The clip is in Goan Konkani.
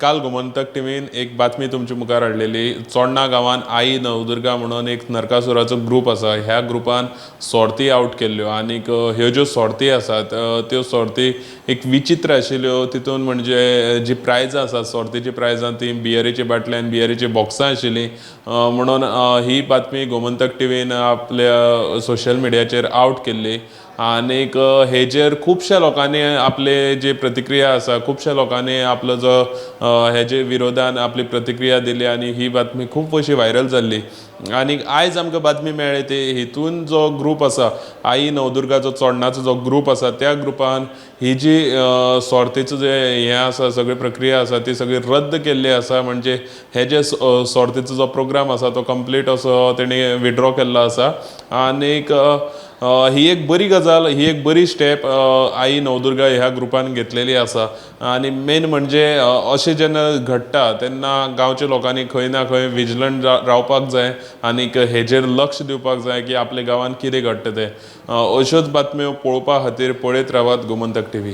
काल गोमंतक टीव्हीन एक बातमी तुमच्या मुखार हाडलेली. चोडणा गांवान आई नवदुर्गा म्हणून एक नरकासुराचो ग्रूप आसा. ह्या ग्रुपान सोर्ती आवट केल्ल्यो आनीक ह्यो ज्यो सोर्ती आसात त्यो सोर्ती एक विचित्र आशिल्ल्यो. तितून म्हणजे जी प्रायजां आसात सोर्तीची प्रायजां ती बियरीची बाटली आनी बियरीची बॉक्सां आशिल्लीं. म्हणून ही बातमी गोमंतक टीव्हीन आपल्या सोशल मिडियाचेर आवट केल्ली आनीक हेजेर खुबश्या लोकांनी आपले जे प्रतिक्रिया आसा, खुबश्या लोकांनी आपलो जो हेजे विरोधान आपली प्रतिक्रिया दिली आनी ही बातमी खूब अशी व्हायरल जाल्ली. आनीक आयज आमकां बातमी मेळ्ळी ती हितून जो ग्रूप आसा आई नवदुर्गा जो चोडणाचो जो ग्रूप आसा त्या ग्रुपान ही जी सोर्तीचो जे हें आसा सगळी प्रक्रिया आसा ती सगळी रद्द केल्ली आसा. म्हणजे हे जे सोर्तीचो जो प्रोग्राम आसा तो कंप्लीट असो तेणी विड्रॉ केल्लो आसा. आनीक ही एक बरी गजाल, ही एक बरी स्टेप आई नवदुर्गा ह्या ग्रुपान घेतलेली आसा. आनी मेन म्हणजे अशें जेन्ना घडटा तेन्ना गांवच्या लोकांनी खंय ना खंय विजिलंट रावपाक जाय आनीक हेजेर लक्ष दिवपाक जाय की आपल्या गांवांत कितें घडटा तें. अश्योच बातम्यो पळोवपा खातीर पळयत रावात गोमंतक टीव्ही.